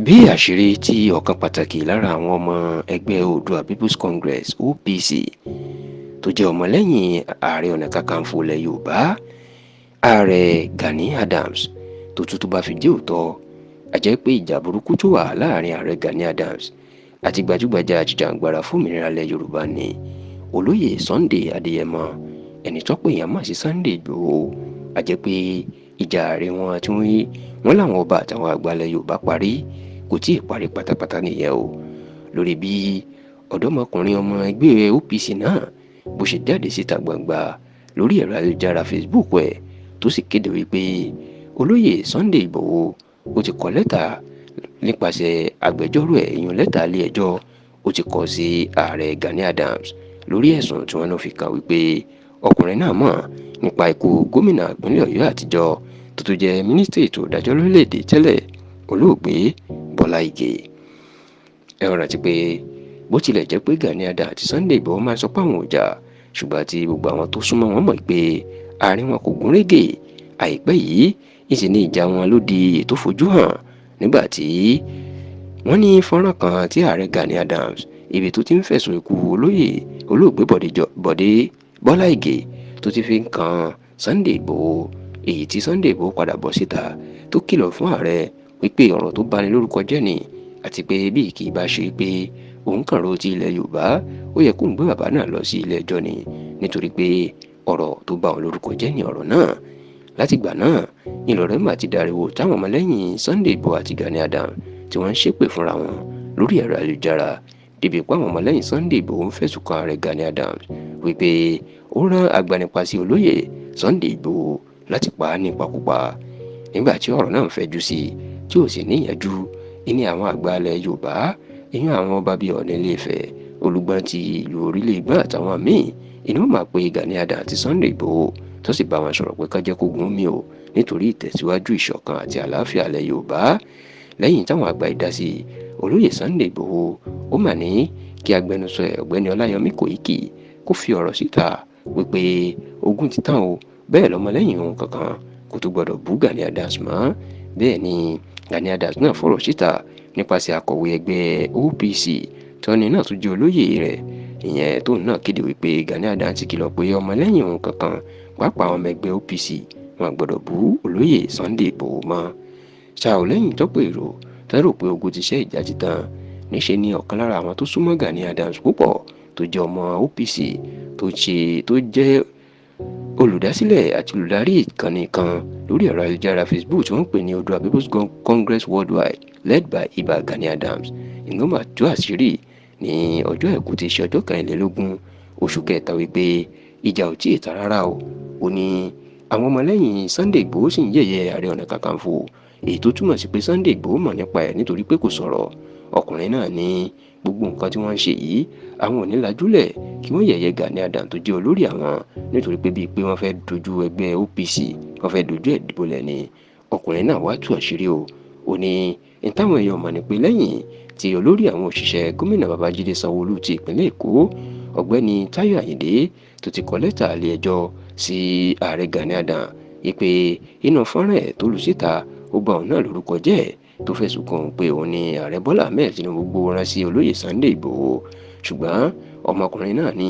Bí àṣírí tí ọ̀kan pàtàkì lára àwọn ọmọ ẹgbẹ́ Oòduà People's Congress (OPC) tó jẹ́ ọmọlẹ́yìn Ààrẹ Ọ̀nà Kakanfò ilẹ̀ Yorùbá, Ààrẹ Gani Adams, tó tún tó bá fi jẹ́ òótọ́, a jẹ́ pé ìjà burúkú tó wà láàrin Ààrẹ Gani Adams àti gbajúgbajà ajìjàǹgbara fún òmìnira ilẹ̀ Yorùbá ní Olóyè Sunday Adéyẹmọ, ẹni tọ́pọ̀ èèyàn mọ̀ sí Sunday Ìgbòho, a jẹ́ pé ìjà àárín wọn tí wọ́n láwọn ọba àtàwọn àgbà ilẹ̀ Yorùbá parí kò tí ì parí pátápátá nìyẹn o. Lórí bí ọ̀dọ́mọkùnrin ọmọ ẹgbẹ́ OPC náà bó ṣe jáde síta gbangba lórí ẹ̀rọ ayélujára Facebook ẹ̀, tó sì kéde wípé olóyè Sunday Ìgbòho ó ti kọ lẹ́tà nípasẹ̀ agbẹjọ́rò ẹ̀, ìyún lẹ́tà ilé ẹjọ́ ó ti kọ sí Ààrẹ Gani Adams lórí ẹ̀sùn tí wọ́n náà fi kàn wípé ọkùnrin náà mọ̀ nípa ikú gómìnà ìpínlẹ̀ Ọ̀yọ́ àtijọ́ tó tún jẹ́ mínísítà ètò ìdájọ́ lórílẹ̀‐èdè tẹ́lẹ̀, olóògbé Bọ́lá Ìgè. Ẹ rántí pé bó tilẹ̀ jẹ́ pé Gani Adams àti Sunday Ìgbòho máa ń sọ pé àwọn ò jà, ṣùgbọ́n àti gbogbo àwọn tó súnmọ́ wọn mọ̀ pé àárín wọn kò gún régé. Àìpẹ́ yìí ìsì ní ìjà wọn ló di ètò fojú hàn nígbà tí wọ́n ní fọ́nrán kan tí Ààrẹ Gani Adams ibi tó ti ń fẹ̀sùn ikú olóyè olóògbé Bọ̀dé Bọ́lá Ìgè tó ti fi ń kan Sunday Ìgbòho, èyí tí Sunday Ìgbòho padà bọ̀ síta tó kìlọ̀ fún ààrẹ wípé ọ̀rọ̀ tó bani lórúkọ jẹ́ ni, àti pé bí kì í bá ṣe pé òun kàn ro ti ilẹ̀ Yorùbá, ó yẹ kóun gbé bàbá náà lọ sí ilé ẹjọ́ ni, nítorí pé ọ̀rọ̀ tó bá òun lórúkọ jẹ́ ni ọ̀rọ̀ náà. Látìgbà náà ìlọrẹ́ mà ti dariwo táwọn ọmọlẹ́yìn Sunday Ìgbòho àti Gani Adams tí wọ́n ń ṣépè fúnra wọn lórí ẹ̀rọ ayélujára, débi pé àwọn ọmọlẹ́yìn Sunday Ìgbòho ń fẹ̀sùn kan ààrẹ Gani Adams wípé ó rán agbanipa sí olóyè Sunday Ìgbòho láti pa á nípakúpa. Nígbà tí ọ̀rọ̀ náà ń fẹjú sí i tí ò sì níyànjú, ìní àwọn àgbà ilẹ̀ Yorùbá, ìyún àwọn ọba bíi Ọọ̀ni Ilé-Ifẹ̀, Olúgbọ́n ti ìlú Orílẹ̀ Ìgbọ́n àtàwọn míì, inú máa pe Gani Adams àti Sunday Ìgbòho tó sì bá wọn sọ̀rọ̀ pé ká jẹ́ kó gun mí o, nítorí ìtẹ̀síwájú ìṣọ̀kan àti àlàáfíà ilẹ̀ Yorùbá. Lẹ́yìn táwọn àgbà ìdásí olóyè Sunday Ìgbòho, ó mà ní kí agbẹnusọ ẹ̀ ọ̀gbẹ́ni Ọláyọmí Kòìkì kó fi ọ̀rọ̀ síta wípé ogun ti tán o, bẹ́ẹ̀ lọ́mọlẹ́yìn òun kankan kò tó gbọdọ̀ bú Gani Adams mọ́. Bẹ́ẹ̀ ni Gani Adams náà fọ̀rọ̀ síta nípasẹ̀ akọ̀wé ẹgbẹ́ OPC tọ́ni náà tún jẹ́ olóyè rẹ̀, ìyẹn tóun náà kéde wípé Gani Adams ti kìlọ̀ pé ọmọlẹ́yìn òun kankan, pàápàá àwọn ọmọ ẹgbẹ́ OPC, wọn gbọdọ̀ bú olóyè Sunday Ìgbòho mọ́. Ṣá ò, lẹ́yìn tọ́pọ̀ èrò tẹ́rò pé ogun ti ṣẹ́, ìjà ti tán, níṣe ni ọ̀kan lára àwọn tó súnmọ́ Gani Adams púpọ̀ tó jẹ́ ọmọ OPC, tó ṣe tó jẹ́ olùdásílẹ̀ àti olùdarí ìkànnì kan lórí ẹ̀rọ ayélujára Facebook tí wọ́n ń pè ní Oòduà People's Congress Worldwide led by Iba Gani Adams, ìlú mà tú àṣírí ní ọjọ́ Àìkú tí í ṣe ọjọ́ 24 oṣù kẹta wípé ìjà ò tíì tán rárá o. Ó ní àwọn ọmọlẹ́yìn Sunday Ìgbòho sì ń yẹ̀yẹ́ Ààrẹ Ọ̀nà Kakanfò, èyí tó túmọ̀ sí pé Sunday Ìgbòho mọ̀ nípa ẹ̀ nítorí pé kò sọ̀rọ̀. Ọkùnrin náà ní gbogbo nǹkan tí wọ́n ń ṣe yìí, àwọn ò ní lajúlẹ̀ kí wọ́n yẹ̀yẹ́ Gani Adams tó jẹ́ olórí àwọn, nítorí pé bíi pé wọ́n fẹ́ dojú ẹgbẹ́ OPC, wọ́n fẹ́ dojú ẹ̀ dìbòlẹ̀ ni. Ọkùnrin náà wá tú àṣírí o. Ó ní ní táwọn èèyàn mọ̀ ní pé lẹ́yìn tí olórí àwọn òṣìṣẹ́ gómìnà Babájídé Sanwó-Olú ti ìpínlẹ̀ Èkó, ọ̀gbẹ́ni Táyọ̀ Àyìndé, tó ti kọ lẹ́tà ilé ẹjọ́ sí ààrẹ Gani Adams ìpè inú fọ́nrán ẹ̀ tó lu síta, ó bà òun náà lórúkọ jẹ́, tó fẹ̀sùn kàn pé òun ni ààrẹ Bọ́lá Ahmed Tinubu gbowó rán sí olóyè Sunday Ìgbòho. Ṣùgbọ́n ọmọkùnrin náà ní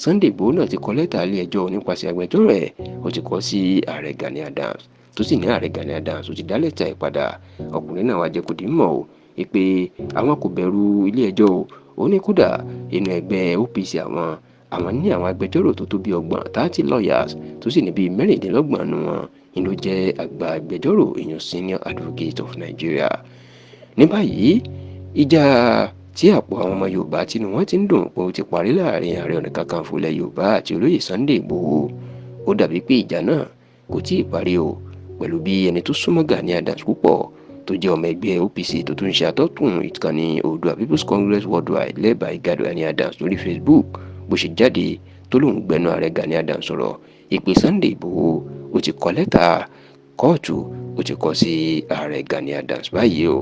Sunday Ìgbòho náà ti kọ lẹ́tà ilé ẹjọ́ nípasẹ̀ agbẹjọ́rò ẹ̀, ó ti kọ sí ààrẹ Gani Adams, tó sì ní ààrẹ Gani Adams ó ti dá lẹ́tà ẹ̀ padà. Ọkùnrin náà wá jẹ́ kó di mọ̀ o pé àwọn kò bẹ̀rù ilé ẹjọ́ o. Ó ní kódà inú ẹgbẹ́ OPC àwọn ní àwọn agbẹjọ́rò tó tó bíi 30, 30 lawyers, tó sì ní bíi 26 nù wọn ni ló jẹ́ àgbà agbẹjọ́rò, èèyàn Senior Advocate of Nigeria. Ní báyìí, ìjà tí àpò àwọn ọmọ Yorùbá tínú wọn ti ń dùn pé ó ti parí láàrin Ààrẹ Ọ̀nà Kakanfò ilẹ̀ Yorùbá àti olóyè Sunday Ìgbòho, ó dàbí pé ìjà náà kò tí ì parí o, pẹ̀lú bí ẹni tó súnmọ́ Gani Adams púpọ̀ tó jẹ́ ọmọ ẹgbẹ́ OPC tó tún ṣe atọ́kùn ìkànnì Oòduà People's Congress Worldwide led by Gani Adams lórí Facebook bó ṣe jáde tó lóun gbẹnu ààrẹ Gani Adams sọ̀rọ̀ ìpè Sunday Ìgbòho ó ti kọ lẹ́tà kóòtù, ó ti kọ sí ààrẹ Gani Adams báyìí o.